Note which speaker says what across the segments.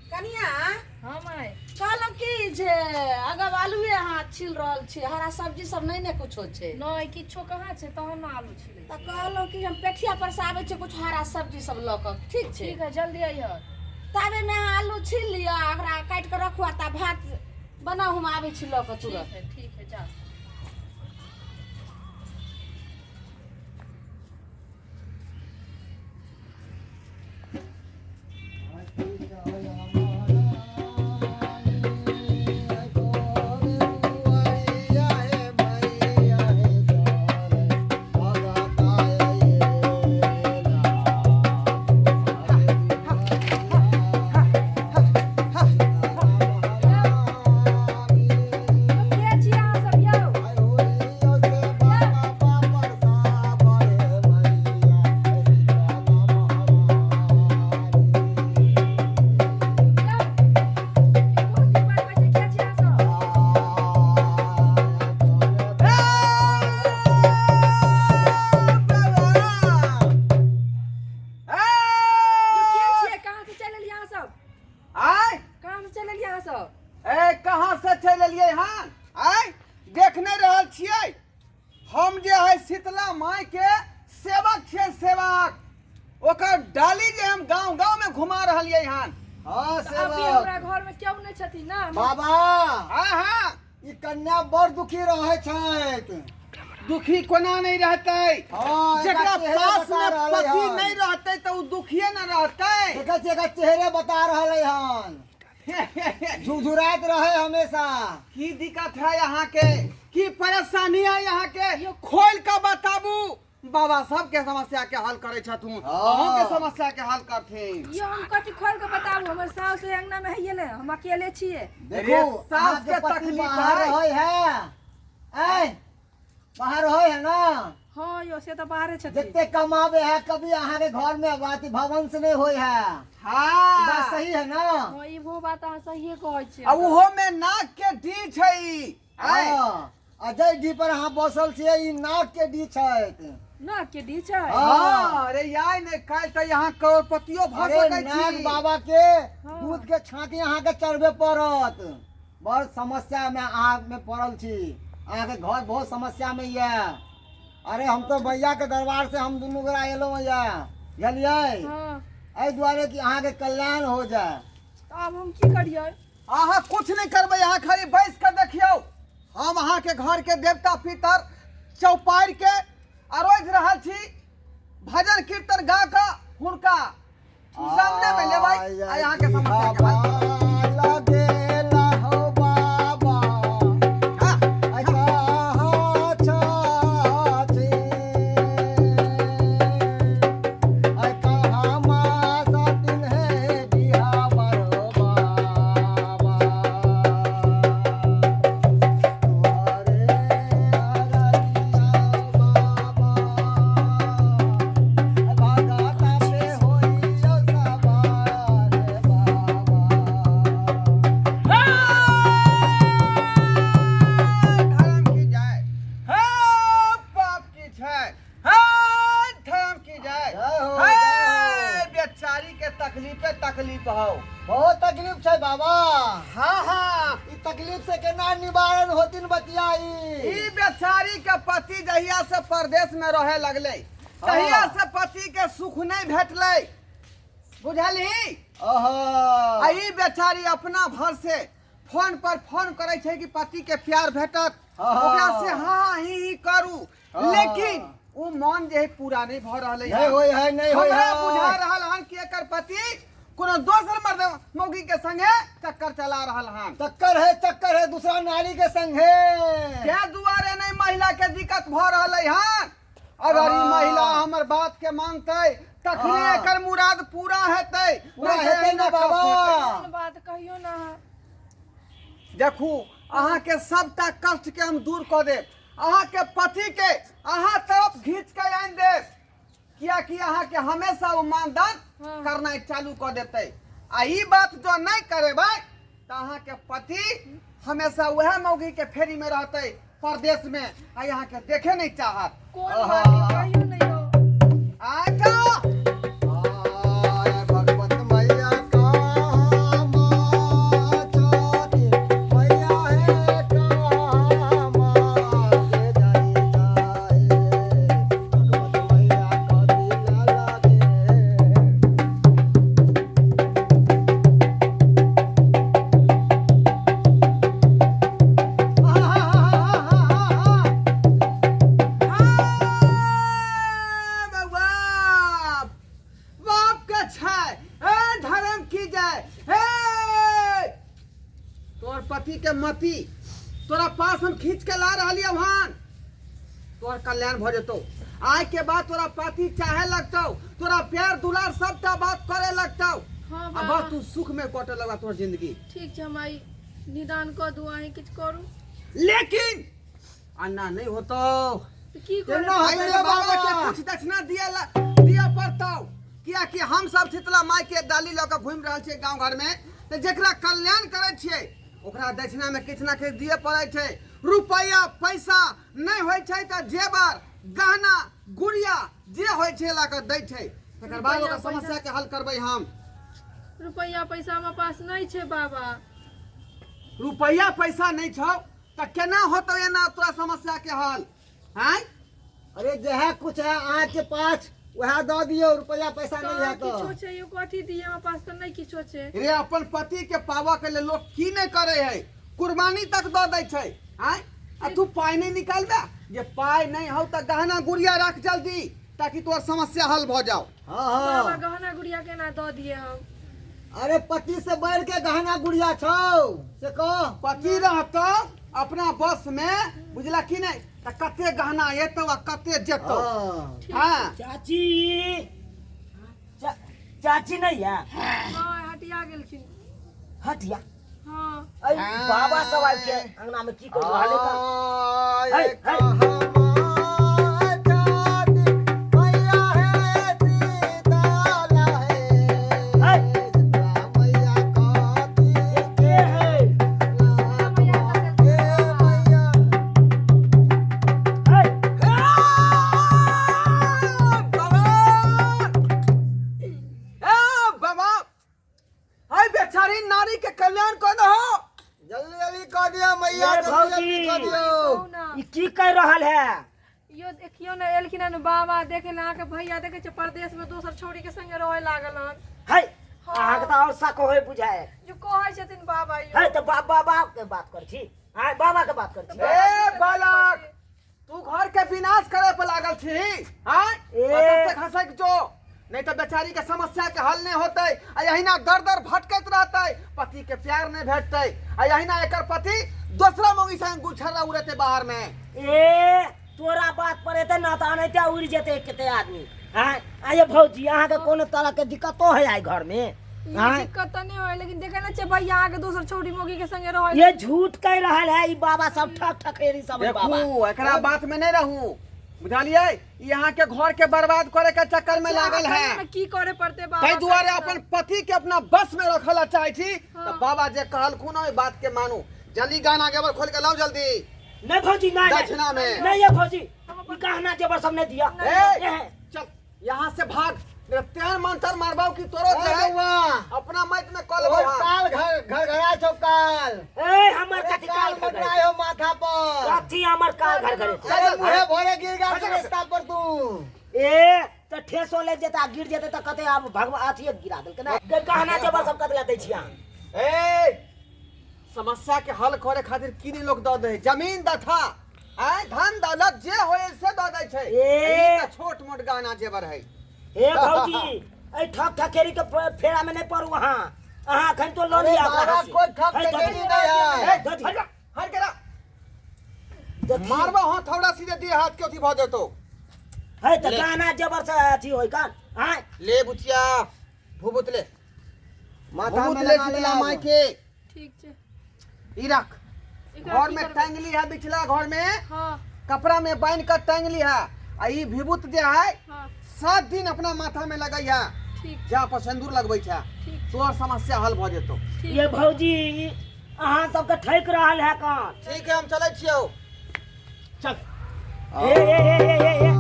Speaker 1: कनिया।
Speaker 2: हाँ माय।
Speaker 1: कहलहुँ कि जे अगब आलुए अहाँ छील रहल छी, हरा सब्जी सब नहि ने कुछो छै?
Speaker 2: नहि, किछो कहाँ छै, तहन ने आलू छिलै।
Speaker 1: तऽ कहलहुँ कि हम पेठिया पर से आबै छी कुछ हरा सब्जी सब लऽ कऽ, ठीक छै?
Speaker 2: ठीक है, जल्दी अइहऽ।
Speaker 1: ताबेमे अहाँ आलू छील लिअ, ओकरा काटि कऽ रखू आ ता भात बनाउ, हम आबै छी लऽ कऽ तुरंत।
Speaker 2: ठीक है, ठीक है, जा। के छी अहाँ सब यौ? कुर्सी पर बैठे के छी अहाँ सब? यौ, के छियै? कहाँ से चलि एलियै अहाँ सब?
Speaker 3: आय।
Speaker 2: कहाँ से चलि एलियै अहाँ सब?
Speaker 3: ए, कहाँ से चलि एलियै हन? आय, देख नहि रहल छियै? हम जे है शीतला माय के सेवक छियै, सेवक। ओकर डाली जे हम गांव गांव में घुमा रहलियै हन।
Speaker 4: हाँ।
Speaker 2: तऽ अभी
Speaker 4: सेवक
Speaker 2: हमरा घर में केओ नहि छथिन ने।
Speaker 4: बाबा।
Speaker 3: हाँ हाँ।
Speaker 4: ई कन्या बड़ दुखी रहै छथि।
Speaker 3: दुखी कोना नहीं रहतै?
Speaker 4: हाँ, एकर
Speaker 3: जेकरा
Speaker 4: चेहरे
Speaker 3: पास
Speaker 4: बता
Speaker 3: में
Speaker 4: रहलै
Speaker 3: पति
Speaker 4: हन।
Speaker 3: नहीं रहतै तऽ उ दुखिए न रहतै।
Speaker 4: देखै छियै, एकर चेहरे बता रहलै हन, झुरझुराइत रहे हमेशा।
Speaker 3: की दिक्कत है यहाँ के? की परेशानी है यहाँ के? खोल के बताबू। बाबा सबके समस्या के हल करे छथुन।
Speaker 4: हाँ।
Speaker 3: अहूँ के समस्या के हल करथिन।
Speaker 2: यौ, हम कथी खोल के बताबू? हमर साउस अंगना में हैये ने, हम अकेले छियै।
Speaker 4: देखू,
Speaker 3: अरे, सास
Speaker 4: अहाँके
Speaker 3: के
Speaker 4: पति
Speaker 3: तकलीफ
Speaker 4: बाहर
Speaker 3: है।
Speaker 4: रहै है, ऐ बाहर रहै है ना?
Speaker 2: हाँ यौ, से तऽ बाहरे छथिन।
Speaker 4: जते कमाबे है, कभी अहाँके घर में बात भवन से नहीं होय है।
Speaker 3: हाँ।
Speaker 4: बात सही है ना?
Speaker 2: हाँ, इहो बात अहाँ सहिए कहै छियै।
Speaker 3: आ उहो में नाक के डी छै ई। आय।
Speaker 4: हाँ, आ जाहि डी पर अहाँ बसल छियै, ई नाक के डी छथि।
Speaker 2: नाक के डी छै?
Speaker 4: हाँ।
Speaker 3: हाँ, अरे यार, ने काल्हि तऽ यहाँ करोड़पतियो भऽ
Speaker 4: अरे
Speaker 3: सकै
Speaker 4: नाग
Speaker 3: छी।
Speaker 4: बाबा के
Speaker 2: हाँ।
Speaker 4: दूध के छाँकी अहाँके चढ़बे पड़त। बड़ समस्या में अहाँ में पड़ल छी, अहाँके घर बहुत समस्या में यऽ। अरे, हम तो भैया के दरबार से हम दुनू गोरा एलहुँ यऽ, बुझलियै?
Speaker 2: हाँ।
Speaker 4: एहि दुआरे कि अहाँके कल्याण हो जाए।
Speaker 2: तऽ आब हम की करियै?
Speaker 3: अहाँ कुछ नहीं करबै, अहाँ खाली बैस कऽ देखियौ। हम अहाँके घर के देवता पितर चौपाड़ि के अरोधि रहल छी, भजन कीर्तन गा कऽ हुनका सामने में लेबै आ अहाँके समस्या के हल करबै।
Speaker 4: लगेला हो बाबा।
Speaker 3: हाँ।
Speaker 4: आइ कहाँ छथिन? आइ कहाँ माँ हे बिहावर बाबा? तोहरे अररिया बाबा, भगता पे होइयो सवार बाबा।
Speaker 3: धर्म की जय हे, पाप की जय हे, धर्म की जय।
Speaker 4: जय हो,
Speaker 3: हे।
Speaker 4: जय हो।
Speaker 3: बेचारी के तकलीफे तकलीफ हो।
Speaker 4: बहुत तकलीफ छै बाबा।
Speaker 3: हाँ हाँ।
Speaker 4: ई तकलीफ से केना निवारण होतिन बतियाई?
Speaker 3: ई बेचारी के पति जहिया से परदेश में रहे लगले, तहिया से पति के सुख नहीं भेटलै, बुझलही?
Speaker 4: ओहो।
Speaker 3: आ ई बेचारी अपना भर से फोन पर फोन करै छै कि पति के प्यार भेटत, ओकरा से हाँ ही ही करू, लेकिन ओ मन जे है पूरा नहीं भऽ रहलै।
Speaker 4: नहीं होय है, नहीं होय
Speaker 3: हमरा
Speaker 4: है।
Speaker 3: बुझा रहल हन कि एकर पति कोनो दोसर मर्द मौगी के संगे चक्कर चला रहल हन।
Speaker 4: चक्कर है, चक्कर है दूसरा नारी के संग है।
Speaker 3: ते दुआरे नहीं महिला के दिक्कत भऽ रहलै हन। अगर ई महिला हमर बात के मानतै तखने एकर मुराद पूरा हेतै।
Speaker 4: पूरा
Speaker 3: नहीं तऽ
Speaker 4: हेतै
Speaker 3: एहिना
Speaker 4: ना बाबा।
Speaker 3: कष्ट हेतै।
Speaker 2: कोन बात कहियो ना अहाँ।
Speaker 3: देखू, अहाँके सबटा कष्ट के हम दूर कऽ देब, अहाँके पति के अहाँ तरफ घींच के आनि देब, कियाकि अहाँके हमेशा ओ मानदान करनाइ चालू कऽ देतै। आ ई बात जो नहि करेबै तऽ अहाँके पति हमेशा वएह मौगी के फेरी में रहतै परदेश में, आ अहाँके देखे नहीं चाहत।
Speaker 2: कोन बात कहियो नहीं हो।
Speaker 3: आ जाओ।
Speaker 4: आय भगवत मैया कहाँ।
Speaker 3: के। हे तोर पति के मति तोरा पास हम खींच के ला रहलियौ हन, तोर कल्याण भऽ जेतौ। आइ के बाद तोरा पति चाहे लगतौ, तोरा प्यार दुलार सबटा बात करे लगतौ।
Speaker 2: हाँ
Speaker 3: आ
Speaker 2: बाबा
Speaker 3: बस तू सुख में कटे लगवा तोर जिंदगी।
Speaker 2: ठीक छै, हम आई निदान कऽ दू, अहीं किछु करू।
Speaker 3: लेकिन अन्ना नहीं होतो
Speaker 2: तऽ की
Speaker 4: केना
Speaker 2: करब?
Speaker 4: होतै
Speaker 3: अरे बाबा के
Speaker 4: बाबा?
Speaker 3: कुछ दक्षिणा दिया दिया पड़तौ, कियाकि हम सब शीतला माय के डाली लऽ कऽ घुमि रहल छियै गाँव घर में, तऽ जेकरा कल्याण करै छियै ओकरा दक्षिणा में किछु ना किछु दिए पड़ै छै। रुपैआ पैसा नहि होइ छै तऽ जेवर गहना गुड़िया जे होइ छै लऽ कऽ दै छै, तकर बाद
Speaker 2: रुपैआ
Speaker 3: ओकर समस्या के हल करबै हम।
Speaker 2: रुपैआ पैसा हमरा पास नहि छै बाबा।
Speaker 3: रुपैआ पैसा नहि छौ तऽ केना होतौ एना तोरा समस्या के हल? आँय
Speaker 4: अरे जहे कुछ है अहाँ के पास वएह दऽ दियौ, रुपैआ पैसा नहीं है
Speaker 2: कहाँ
Speaker 4: तो।
Speaker 2: किछो छै यौ, कथी दियै, हमरा पास तऽ नहि किछो छै।
Speaker 3: रे अपन पति के पाबऽ के लेल लोक की नहि करे है, कुर्बानी तक दऽ दै छै। आँय आ तू पाइ नहि निकालबे? जे पाइ नहि हौ तऽ गहना गुड़िया रख जल्दी, ताकि तोहर समस्या हल भऽ जाओ।
Speaker 4: हाँ
Speaker 2: बाबा
Speaker 4: हाँ
Speaker 2: गहना गुड़िया केना दऽ दियै हम?
Speaker 4: अरे पति से बढ़ के गहना गुड़िया छौ से कह।
Speaker 3: पति रहतौ अपना बस में, बुझला कि नहीं, तऽ कते गहना एतौ आ कते जेतौ।
Speaker 4: हाँ।
Speaker 3: हाँ
Speaker 5: चाची, चाची नहीं है?
Speaker 2: हाँ, हटिया गेलखिन।
Speaker 5: हटिया?
Speaker 2: हाँ।
Speaker 5: अरे बाबा सब आबि के अंगना में की कर रहल है?
Speaker 3: आय
Speaker 5: है, है। है। के है? है।
Speaker 3: ए बाबा, हाय बेचारी नारी के कल्याण कर दहो।
Speaker 4: जल्दी जल्दी कह दियो मैया,
Speaker 5: ए
Speaker 4: जल्दी
Speaker 5: भौजी।
Speaker 4: जल्दी कह दियो।
Speaker 2: कहू ना।
Speaker 5: ई की कर रहल है?
Speaker 2: यो देखियो ने, एलखिन हन बाबा देखे ले अहाँके भैया, देखे छै परदेश में दोसर छौड़ी के संगे रहे लागल हन।
Speaker 5: है, अहाँके तऽ आओर शक होय बुझाय।
Speaker 2: जो कहै छथिन बाबा यो।
Speaker 5: है तऽ बाबा बाबा के बात कर छी, आय बाबा के बात कर छी।
Speaker 3: ए बालक, तू घर के विनाश करे पर लागल छी? आय
Speaker 5: ए।
Speaker 3: ओतऽ से खसक जो, नहीं तो बेचारी के समस्या के हल नहीं होतै आ यहिना दर दर भटकैत रहतै, पति के प्यार नहीं भेटतै आ यहिना एकर पति दोसरा मौगी संग गुछर्रा उड़ेतै बाहर में।
Speaker 5: ए तोरा बात पर एते ना तऽ अनैते उड़ि जेतै कते आदमी। आय आये भौजी, अहाँके कोनो तरह के दिक्कतो है आइ घर में?
Speaker 2: ई
Speaker 5: आँय?
Speaker 2: दिक्कत तऽ नहि होय, लेकिन देखे ने छियै भैया अहाँके दोसर छौड़ी मौगी के संगे रहै।
Speaker 5: ये झूठ कह रहल है ई बाबा सब, ठक ठकेरी सब है बाबा।
Speaker 3: देखू, एकरा बात में नहीं रहू, बुझलियै? ई अहाँ के घर के बर्बाद करे के चक्कर में लागल है।
Speaker 2: अच्छा, की करे पड़ते बाबा?
Speaker 3: ताहि दुआरे अपन पति के अपना बस में रखल ला चाहे छी तऽ
Speaker 2: हाँ।
Speaker 3: बाबा जे कहलखुन ओहि बात के मानू। जल्दी गाना गेबर खोल के लाउ जल्दी।
Speaker 5: नहीं भौजी, नहीं नहीं।
Speaker 3: दक्षिणा में।
Speaker 5: नहीं ये भौजी, ई गहना जेवर सब नहीं दिया।
Speaker 3: ए,
Speaker 5: ए,
Speaker 3: चल यहाँ से भाग, मेरा तेहन मंत्र मारबाऊ कि तोरो
Speaker 4: ए
Speaker 3: जे है,
Speaker 4: बौआ,
Speaker 3: अपना माइक में कॉल
Speaker 4: तोहर
Speaker 3: लेबौ।
Speaker 4: काल घर घर घरा छौ काल।
Speaker 5: ए हमर
Speaker 4: अरे
Speaker 5: कथी
Speaker 4: काल
Speaker 5: काल घर
Speaker 4: मोटराय हो माथा पर।
Speaker 5: कथी हमर काल घर घरे छै?
Speaker 4: अरे मुहे भोरे गिर गेल छै रास्ता पर तू।
Speaker 5: ए तऽ ठेसो लागि जेतै आ गिर जेतै तऽ कते आब भगवान अथिए गिरा देलकै ने। गहना जेवर सब कतला दै छी अहाँ?
Speaker 3: ए समस्या के हल करे खातिर की नहीं लोग दऽ दे, जमीन दथा आय धन दौलत जे होय से दऽ दै छै।
Speaker 5: ए।
Speaker 3: ई तऽ छोट मोट गहना जेवर है।
Speaker 5: हे भौजी, एहि ठक ठकेरी के फेरा में नहीं पड़ू अहाँ। अहाँ एखन तो लऽ
Speaker 4: अरे
Speaker 5: लिअ
Speaker 4: बाबा,
Speaker 5: ओकरा हाथ से।
Speaker 4: कोई ठक
Speaker 5: है,
Speaker 4: ठकेरी
Speaker 5: दथी।
Speaker 4: नहीं है।
Speaker 5: है, दथी।
Speaker 3: हट जा, हट के रह।
Speaker 5: दथी।
Speaker 3: मारबा हथौड़ा सीधे दिए हाथ के अथी भऽ जेतौ।
Speaker 5: है तऽ गहना जेवर से अथी होय कान। आँय
Speaker 3: ले बुचिया, भूभूत ले,
Speaker 4: माथा में
Speaker 3: भूभूत ले
Speaker 4: लगा ले
Speaker 3: शीतला
Speaker 4: आब।
Speaker 3: माय के।
Speaker 2: ठीक छै।
Speaker 3: ई रख,
Speaker 2: एकरा
Speaker 3: घर
Speaker 2: की
Speaker 3: में
Speaker 2: करबै?
Speaker 3: टांगली है, बिचला घर में
Speaker 2: हाँ
Speaker 3: कपड़ा में बांध कर टांगली है आ ई विभूत जे है
Speaker 2: हाँ
Speaker 3: 7 दिन अपना माथा में लगै है,
Speaker 2: ठीक।
Speaker 3: जा पर सिंदूर लगबै छै,
Speaker 2: ठीक।
Speaker 3: तोहर समस्या हल भऽ जेतौ।
Speaker 2: ठीक।
Speaker 5: ये भौजी, अहाँ सबके ठकि रहल है कान।
Speaker 3: ठीक है, हम चलै छियौ। चल।
Speaker 5: ए ए ए ए ए ए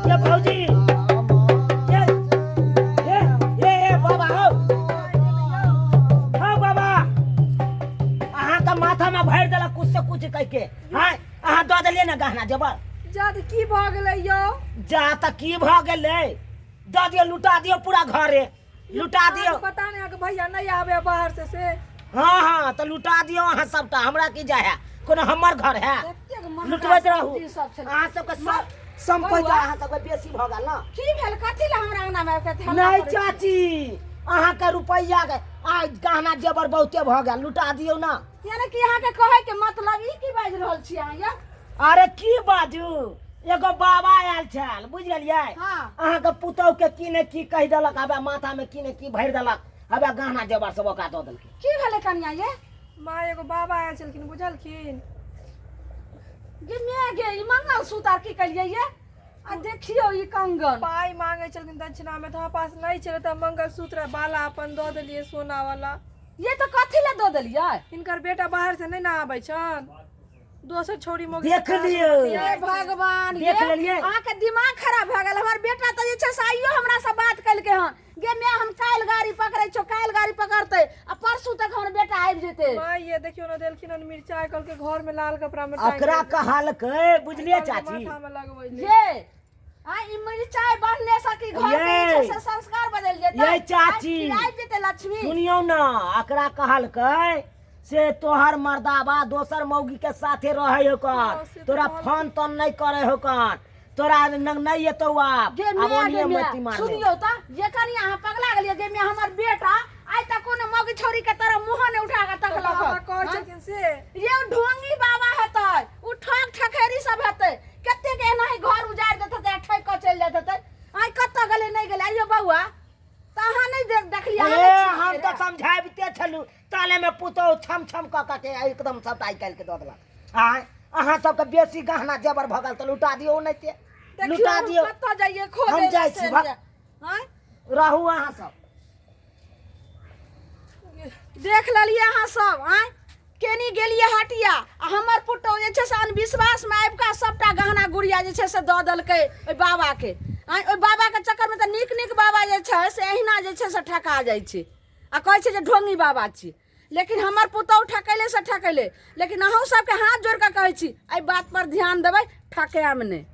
Speaker 5: ये भौजी, ए ए ए ए बाबा हो, हो बाबा, अहाँ के माथा में भरि देलक कुछ से कुछ कह के। हाँ, अहाँ दऽ देलियै ने गहना जेवर?
Speaker 2: जा तऽ की भऽ गेलै यौ?
Speaker 5: जा तऽ की भऽ गेलै, दऽ दियौ, लुटा दियौ, पूरा घरे लुटा दियौ।
Speaker 2: अहाँके पता नहि, अहाँके भैया नहि आबे बाहर से से।
Speaker 5: हाँ हाँ, तऽ लुटा दियौ अहाँ सबटा, हमरा की जाय है, कोनो हमर घर है?
Speaker 1: एतेक महंगा
Speaker 5: लुटबैत रहू
Speaker 1: सब्जी सब छलै।
Speaker 5: अहाँ सबके सब सम्पत्ति
Speaker 1: बौआ।
Speaker 5: अहाँ सबके बेसी भऽ गेल ने।
Speaker 1: की भेल, कथी लए हमरा अंगना में आबि के हल्ला
Speaker 5: नहीं
Speaker 1: करै छी?
Speaker 5: चाची, अहाँके रुपैआ के आ गहना जेवर बहुते भऽ गेल, लुटा दियौ ने।
Speaker 1: यानी कि अहाँके कहै के मतलब ई की बाजि रहल छी अहाँ ये?
Speaker 5: अरे की बाजू, एगो बाबा आयल छल, बुझि गेलियै?
Speaker 1: हाँ।
Speaker 5: अहाँके पुतहु के की ने की कहि देलक, हवे माथा में की ने की भरि देलक, हवे गहना जेवर सब ओकरा दऽ देलकै।
Speaker 1: की भेलै कनिया ये?
Speaker 2: माँ एगो बाबा आयल छलखिन, बुझलखिन?
Speaker 1: गे my गे, ई मंगलसूत्र आर की केलियै ये? आ देखियौ ई कंगन।
Speaker 2: पाइ मांगै छलखिन दक्षिणा में, तऽ हमरा पास नहि छलै, तऽ मंगलसूत्र आ बाला अपन दऽ देलियै सोना वाला।
Speaker 1: ये तऽ कथी लए दऽ देलियै?
Speaker 2: हिनकर बेटा बाहर से नहि ने आबै छनि, दोसर छौड़ी मौगी
Speaker 5: देख
Speaker 2: से
Speaker 5: लियौ।
Speaker 1: हे भगवान,
Speaker 5: देख
Speaker 1: ये
Speaker 5: लेलियै?
Speaker 1: अहाँके दिमाग खराब भए गेल। हमर बेटा तऽ जे छै से आइयो हमरा से बात केलकै हन, गे my हम काल्हि गाड़ी पकड़ै छियौ, काल्हि गाड़ी पकड़तै आ परसू तक हमर बेटा आबि जेतै।
Speaker 2: माँ ये देखियौ ने, देलखिन हन मिरचाइ, कहलकै घर में लाल कपड़ा में टांगि
Speaker 5: ओकरा
Speaker 2: देबै।
Speaker 5: कहलकै, बुझलियै चाची?
Speaker 2: माथा में लगबै छै।
Speaker 1: ये आ ई मिरचाइ बढ़ने से कि घर के जे छै
Speaker 5: ये।
Speaker 1: से संस्कार बदलि जेतै?
Speaker 5: ये चाची।
Speaker 1: आइ आबि जेतै लक्ष्मी।
Speaker 5: सुनियौ ने, एकरा कहलकै से तोहर मर्दाबा दोसर मौगी के साथे रहे हो कन,
Speaker 2: से तऽ
Speaker 5: तोरा
Speaker 2: कहलकै।
Speaker 5: फोन तोन नहीं करे हो कन, तोरा नंग नहीं एतौ आब।
Speaker 1: गे
Speaker 5: आब
Speaker 1: my गे
Speaker 5: ओनिये
Speaker 1: my,
Speaker 5: मती मारने।
Speaker 1: सुनियौ तऽ ये कनि अहाँ पगला गेलियै? गे my, हमर बेटा आइ तक कोनो मौगी छौरी के तरफ मुँह नहि उठा के तकलक
Speaker 2: बाबा
Speaker 1: हन।
Speaker 2: कहै
Speaker 1: हाँ?
Speaker 2: छलखिन से।
Speaker 1: ये ढोंगी बाबा हेतै, उ ठग ठकेरी सब हेतै, कतेक एनाही घर उजाड़ि देत हेतै आ ठकि कऽ चलि जाइत हेतै। आइ कतऽ गेलै नहि गेलै? आइयो बौआ तऽ अहाँ नहि देखलियै? अहाँ
Speaker 5: ए
Speaker 1: नहि चिन्हलियै
Speaker 5: हम तऽ
Speaker 1: रे?
Speaker 5: समझाबिते छलू, ताले में पुतहु छम छम कऽ कऽ के एकदम सबटा आइ काल्हि के दऽ देलक। आँय अहाँ सबके बेसी गहना जेवर भऽ गेल तऽ लुटा दियौ, नहि ते
Speaker 1: देखियौ
Speaker 5: लुटा
Speaker 1: हम
Speaker 5: दियौ।
Speaker 1: कतऽ जाइए खोजै
Speaker 5: हम
Speaker 1: लए
Speaker 5: जाइ छी,
Speaker 1: से
Speaker 5: भक।
Speaker 1: जे। आँय
Speaker 5: रहू अहाँ सब।
Speaker 1: देख लेलियै अहाँ सब? आँय केनी गेलियै हटिया आ हमर पुतहु जे छै से अंधविश्वासमे आबि कऽ सबटा गहना गुड़िया जे छै से दऽ देलकै ओहि बाबाके। आँय ओहि बाबाके चक्करमे तऽ नीक नीक बाबा जे छै से अहिना जे छै से ठका जाइ छै आ कहै छै जे ढोंगी बाबा छी, लेकिन हमर पुतहु ठकैले से ठकैले। लेकिन अहूँ सबके हाथ जोड़ि कऽ कहै छी, एहि बात पर ध्यान देबै, ठकायब नहि।